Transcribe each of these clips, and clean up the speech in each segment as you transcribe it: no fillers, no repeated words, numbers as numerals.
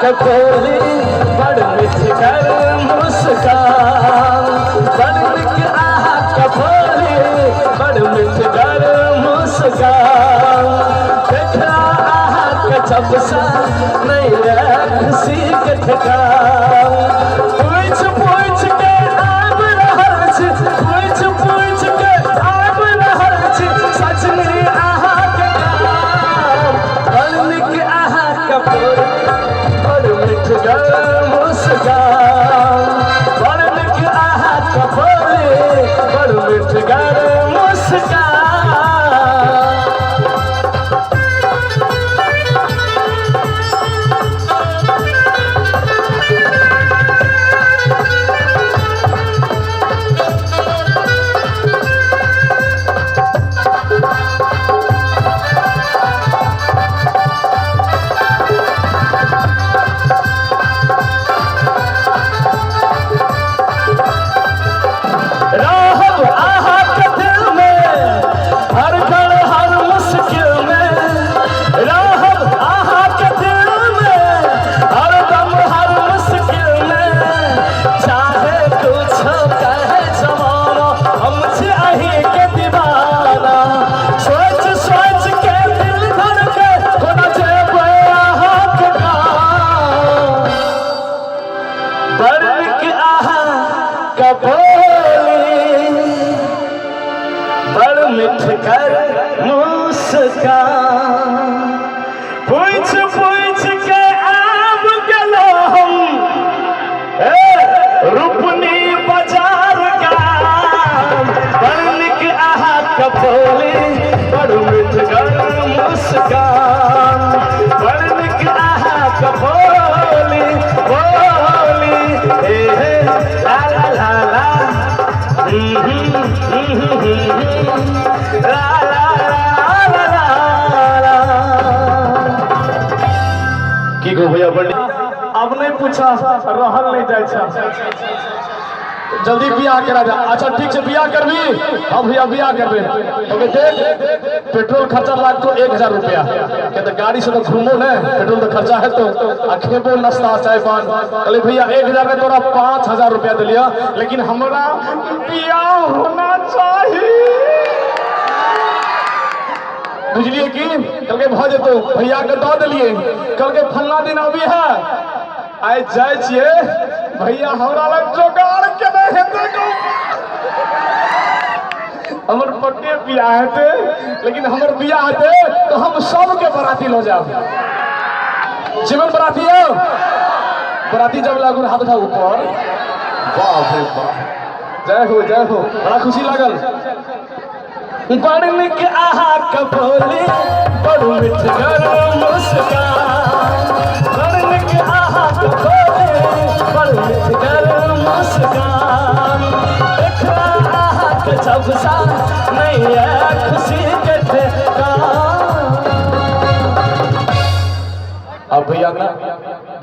अहाँके बोली बड़ मिठगर मुस्कान, बड़ नीक अहाँके बोली बड़ मिठगर मुस्कान। देखला अहाँके जबसँ नहि खुशी के ठेकान। पूछ पूछ के आबि रहल छी, पूछ पूछ के आबि रहल छी सजनी अहाँके गाम। बड़ नीक अहाँके बोली बड़ मिठगर मुस्कान, बड़ नीक अहाँके बोली बड़ मिठगर मुस्कान। रहब अहाँके दिल में हर घड़ हर मुश्किल में, रहब अहाँके दिल में हर दम हर मुश्किल में। चाहे कुछ कहे जमाना हम छी अहीं के दीवाना, सोच सोच के दिल धड़के कोना जेबै अहाँके गाम। बड़ नीक अहाँके बोली बड़ मिठगर मुस्कान। पूछ पूछ के आब गेलो हम ए रूपनी बाजार गाम। बड़ नीक अहाँके बोली बड़ मिठगर मुस्कान, बड़ नीक अहाँके बोली बोली हे हे ला ला ला ला हम्म हम्म हम्म हम्म ला ला ला ला ला ला। की गो भैया बड़ी अब नहीं पूछा रहल नहीं जाए छा, जल्दी बियाह करा जा। अच्छा ठीक छै, बियाह करबी? हाँ भैया बियाह करबे। ओके देख पेट्रोल खर्चा लागतो 1000 रुपया, के तो गाड़ी से तो घूमो ने, पेट्रोल तो खर्चा है तो आ खेबो नाश्ता चाय पान। कहले भैया 1000 में तोरा 5000 रुपया दिलिया, लेकिन हमरा बियाह होना चाहिए। बुझलिए की? कहलकै भऽ जेतौ, भैया के दऽ देलिए। कहलकै फल्ला दिन अबी है, आइ जाइ छियै भैया हमरा लग जोगाड़ केने हेतै गौ। हमर पक्के बियाह हेतै, लेकिन हमर बियाह हेतै तऽ हम सबके बराती लऽ जायब। जीवन बराती यौ, बराती जब लागू हाथ उठाउ ऊपर। बाप रे बाप, जय हो जय हो, बड़ा खुशी लागल। बड़ नीक अहाँके बोली बड़ मिठगर मुस्कान, बड़ नीक अहाँके बोली बड़ मिठगर मुस्कान। देखला अहाँके जबसा नहीं है खुशी के ठेकान। अब भैया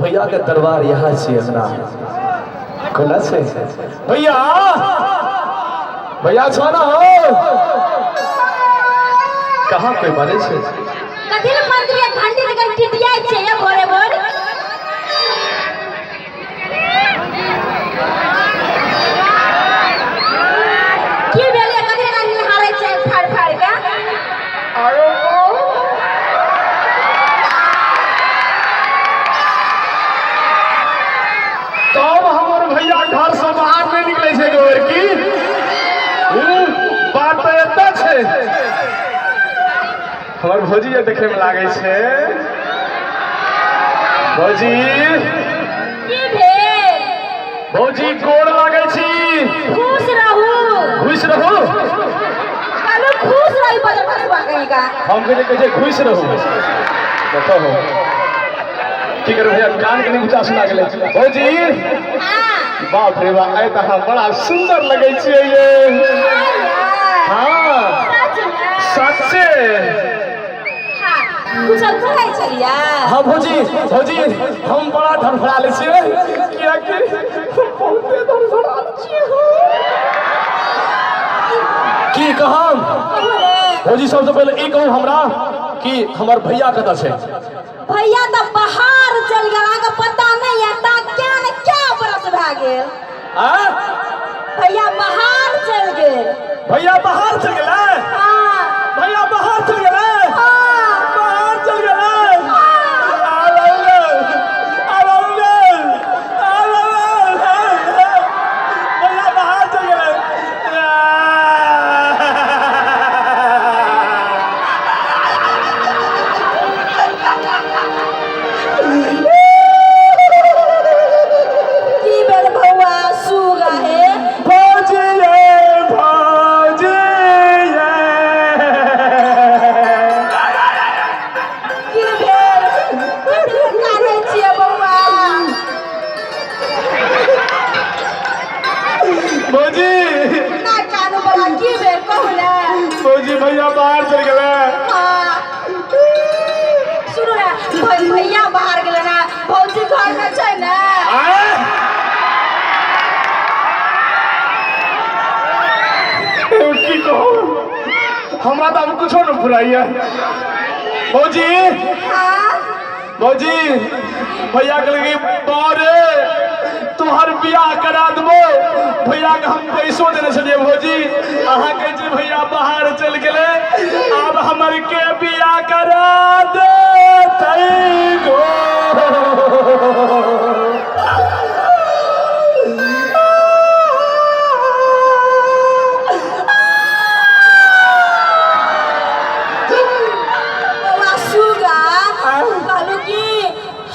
भैया के दरबार यहाँ छी अंगना खुला छै। भैया भैया छो ना हो, कहाँ कोई बाजै छै? कथी ले मंदिर के घंटी जखन टिटियाइ छै ये भोरे भोर? की भेलै? कथी ले निहारै छै फाड़ फाड़ के? आयो तब हमर भैया घर से बाहर नहीं निकले छै गोबर की बात तऽ एतऽ छै। हमर भौजी जे देखे में लागै छै। भौजी की भेल? भौजी गोर लागै छी। खुश रहू। खुश रहू। कहलहुँ खुश रही बजर फसुआ कहीं का। हम कहै छै खुश रहू। देखो हो की करू भैया, कान कनि ऊँचा सुना गेलै। भौजी हाँ। बाप रे बाप, आइ तऽ अहाँ बड़ा सुन्दर लगै छियै ये। हाँ सच में? सच्चे। हाँ, कुछ कहै छलियै? हाँ भौजी, भौजी हम बड़ा धड़फड़ा लै छियै, कियाकि हम बहुते धड़फड़ा छियै। की कहम कहू ने। भौजी, सबसे पहिले ई कहू हमरा कि हमर भैया कतऽ छै? भैया तऽ बाहर छै चल गेल, अहाँके पता नहीं है ता क्या ने क्या बरस भए गेल। आ? भैया बाहर चल गेल। भैया बाहर चल गेलै? हाँ। भैया बाहर चल गेलै? हाँ। बाहर चल गेलै। आ रहलै, आ रहलै, आ रहलै। भैया बाहर चल गेलै। की भेल बौआ सुगा हे? भौजी ये, भौजी ये। की भेल, कथी लए कानै छियै बौआ? भौजी। ना कानू बौआ, की भेल कहू ने। भौजी, भैया बाहर चल गेलै। हाँ। सुनू ने, भैया बाहर गेलै ने, भौजी घरमे छै ने? आँय? की कहू, हमरा तऽ आब कुछो न फुराइया भौजी। हाँ। भौजी, भैया कहलकै बारे तोहर बियाह करा देबो। भैया के हम पैसो देने छलियै। भौजी, अहाँ कहै छी भैया बाहर चलि गेलै, आब हमर के बियाह करा देतै गो? बौआ सुगा, कहलू कि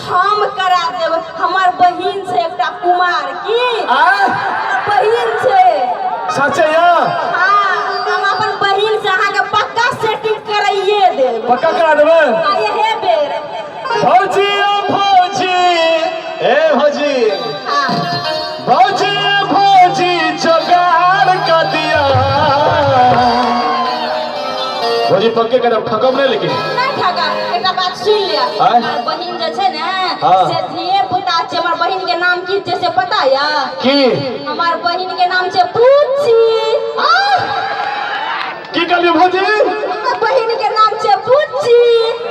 हम करा देब। हमर बहिन छै एकटा कुमार की। आँय? हमर बहिन छै। सचे या? हाँ, हम अपन बहिन से अहाँके पक्का सेटिंग कराइए देब। पक्का करा देबै? हाँ, इहे बेर। भौजी ओ भौजी, ए भौजी। हाँ। भौजी ओ भौजी, जोगाड़ कर दिया। भौजी, पक्के करब, ठकब नहीं लेकिन। नहि ठका, एकटा बात सुनि लिअ। आँय? हमर बहिन जे छै ने, हाँ। से धिये पुता छै। हमर बहिन के नाम की छै से पता यऽ? की? हमर बहिन के नाम छै पूछी। की कहलियै भौजी? हमर बहिन के नाम छै पूछी।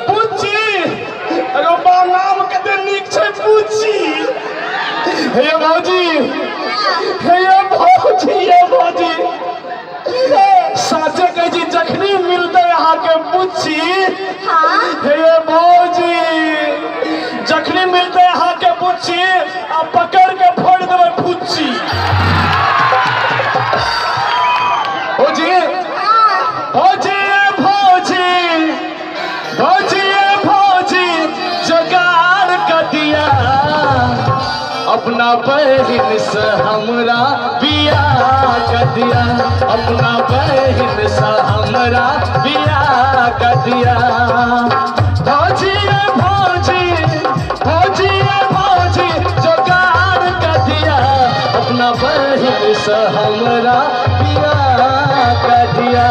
पूछी? अरे बा, नाम कते नीक छै, पूछी। हे भौजी, हे भौजी, हे भौजी। की भेल? साचे कहै छी, जखनी मिलतै अहाँके पूछी, हाँ। हे भौजी, जखनी मिलतै अहाँके पूछी, आ पकड़ के फोड़ देबै फुच्ची भौजी। हाँ। भौजी, भौजी, भौजी, भौजी, जोगाड़ कर दिया। अपना बहिन से हमरा बियाह कर दिया। अपना बहिन से हमरा बियाह कर दिया। भौजी, भौजी, भौजी, भौजी, जोगाड़ कर दिया। अपना बहिन से हमरा बियाह कर दिया।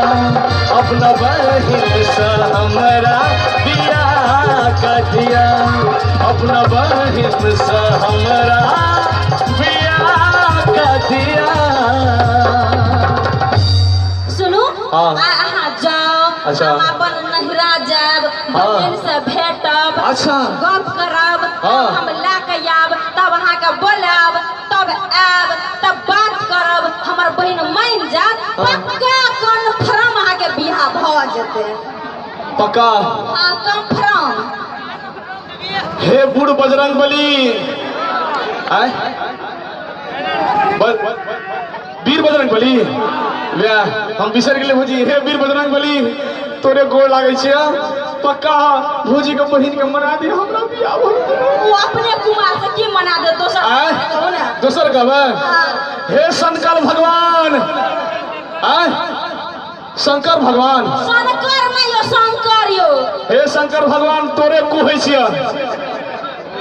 अपना बहिन से हमरा बियाह कर दिया। अपना बहिन से हमरा बियाह कर दिया। सुनू। हाँ। अहाँ जाउ। अच्छा। हम अपन नहिरा जायब, हाँ। बहिन से भेटब, अच्छा। गप करब। हाँ। हम लए के आयब, तब अहाँके बोलायब, तब आयब, तब बात करब। हमर बहिन मानि जायत, हाँ। पक्का कन्फर्म अहाँके बियाह भऽ जेतै। पक्का? हाँ, कन्फर्म। हे बूढ़ बजरंग बली, आय वीर बजरंग बली, व्याह हम बिसरि गेलियै भौजी। हे वीर बजरंग बली, तोरे गोर लागै छियै। पक्का भौजी के बहिन के मना दिया, हमरा बियाह भऽ जेतै। ओ अपने कुमार से की मना दे? दोसर आय? कहू ने। दोसर कहबै? हाँ। हे शंकर भगवान, आय शंकर भगवान। शंकर नहि यौ, शंकर यौ। हे शंकर भगवान, तोरे कहै छियै,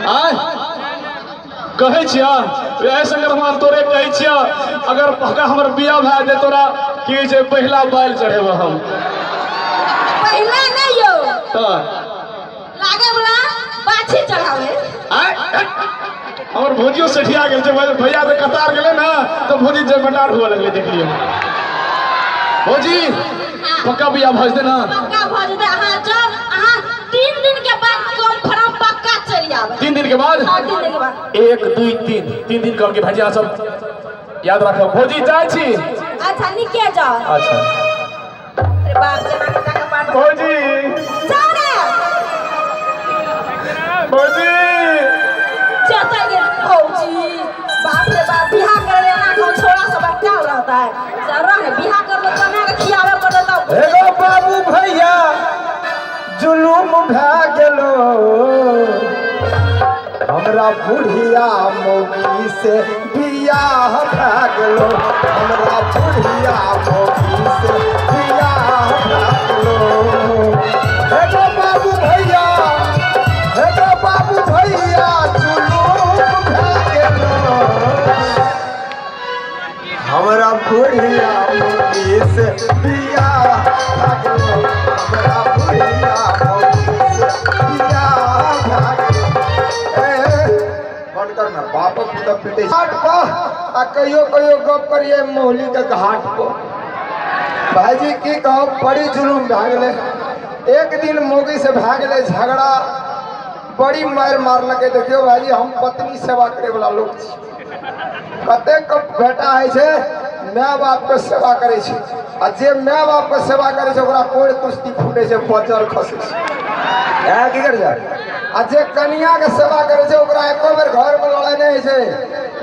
आय कहै छियै, हे शंकर भगवान, तोरे कहै छियै, अगर पक्का हमर बियाह भए जेतै, तोरा की होइ छै पहिला बालि चढ़ेबै हम। पहिला नहि यौ। तऽ? लागे वाला बाछी चढ़ावे। आय, हमर भौजियो सेठिया गेल छै। भैया तऽ कतार गेलै ने, तऽ भौजी जयमटार हुअ लगलै। देखलियै भौजी, पक्का बियाह भऽ जेतै ने? पक्का भऽ जेतै। अहाँ जाउ, अहाँ 3 दिन के बाद कन्फर्म पक्का चलि आबै। 3 दिन के के बाद। हाँ, 3 दिन के बाद। 1, 2, 3, 3 दिन करके। भाईजी, अहाँ सब याद राखब। भौजी, जाइ छी। अच्छा, निके जाओ। अच्छा। अरे बाप रे, अहाँके जाके पार। भौजी। जाओ ने। भौजी। चलता गेल भौजी। बाप रे बाप, बियाह करे ले ना कौन छोरा सब क्या रहता है? चल रह ने, बियाह कर लो तो ना के खियावे पड़ता तो। एगो बाबू भैया, जुलूम भए गेलो। हमरा बुढ़िया मौगी से बियाह भए गेलो। हमरा बुढ़िया मौगी से बियाह भए गेलो। एगो बाबू भैया, एगो बाबू भैया, जुलूम भए गेलो। हमरा बुढ़िया मौगी से बियाह भए गेलो। हमरा बुढ़िया मौगी से बियाह भए गेलो। ए, बंद कर ना, बापक पुतक पीटे घाट पर आ कहियो कहियो गप करिए मोहली के घाट पर। भाईजी, की कहब, बड़ी जुलूम भए गेलै। एक दिन मौगी से भए गेलै झगड़ा, बड़ी मारि मारलकै। देखियौ भाईजी, हम पत्नी सेवा करे वाला लोग छी। कतेक बेटा होइ छै, माय बापके सेवा करै छै आ जे माय बापके सेवा करै छै, ओकरा कोरि कुश्ती फूटै छै, बजर खसै छै। ए, की कर जा? आ जे कनियाके सेवा करै छै, ओकरा एको बेर घरमे लड़ाइ नहि होइ छै।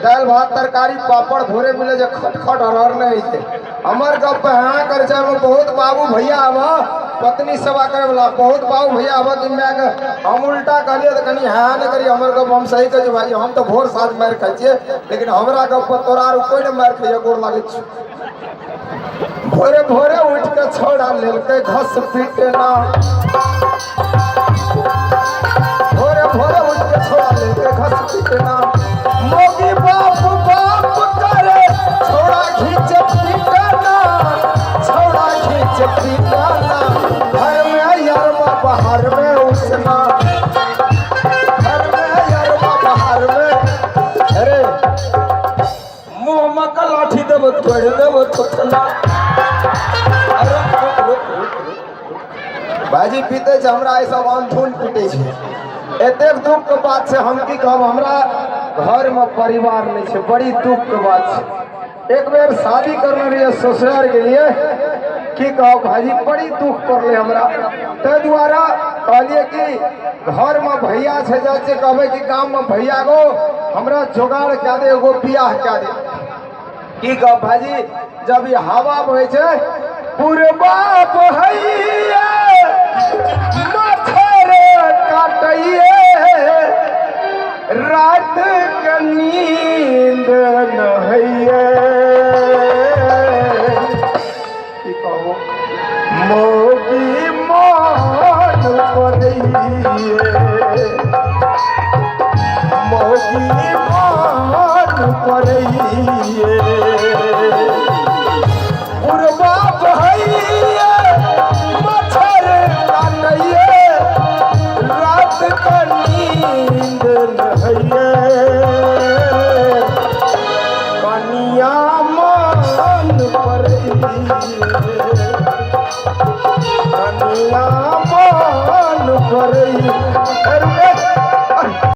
दालि, भात, तरकारी, पापड़ भोरे मिलै छै, खट खट हरहर नहि होइ छै। हमर गप पे हाँ करै छै। ओहिमे बहुत बाबू भैया आब पत्नी सेवा करे वाला, बहुत बाबू भैया आब कि मायके हम उल्टा कहलियै तऽ कनि हाँ नहि करियै। हमर गप हम सही कहै छी भाई। हम तऽ भोर साँझ मारि खाइ छियै, लेकिन हमरा गप पर तोरा आर कोइ नहि मारि खाइए। गोर लागै छी। भोरे भोरे उठि के छौड़ा लेलकै घस पीटना। भोरे भोरे उठि के छौड़ा लेलकै घस पीटना। मौगी बाप बाप करे, छौड़ा घीच पीटना, छौड़ा घीच पीटना। घर में यरवा, बाहर में उसना। घर में यरवा, बाहर में। अरे, मुंह में का लाठी देबो, तोड़ देबो थुथना। अरे रुक, रुक, रुक, रुक। भाईजी, पीते छै हमरा एहि सब अनधुन पीटे छै। एतेक दुख के बात छै, हम की कहब। हमरा घरमे परिवार नहि छै, बड़ी दुख के बात छै। एक बेर शादी करने रहियै, ससुराल गेलियै। की कहब भाईजी, बड़ी दुख पड़लै हमरा। ताहि दुआरे कहलियै कि घरमे भैया छै, जाइ छै, कहबै कि गाममे भैया गो, हमरा जोगाड़ कए दे, एगो बियाह कए दे। की कहब भाईजी, जब ई हवा बहै छै, पुरबा बहैया, मच्छर काटैये, रात के नींद न होइए। की कहू, मौगी मान करैये, मौगी मान करैये। पुरबा बहैये, मच्छर काटैये, रात के नींद न होइए।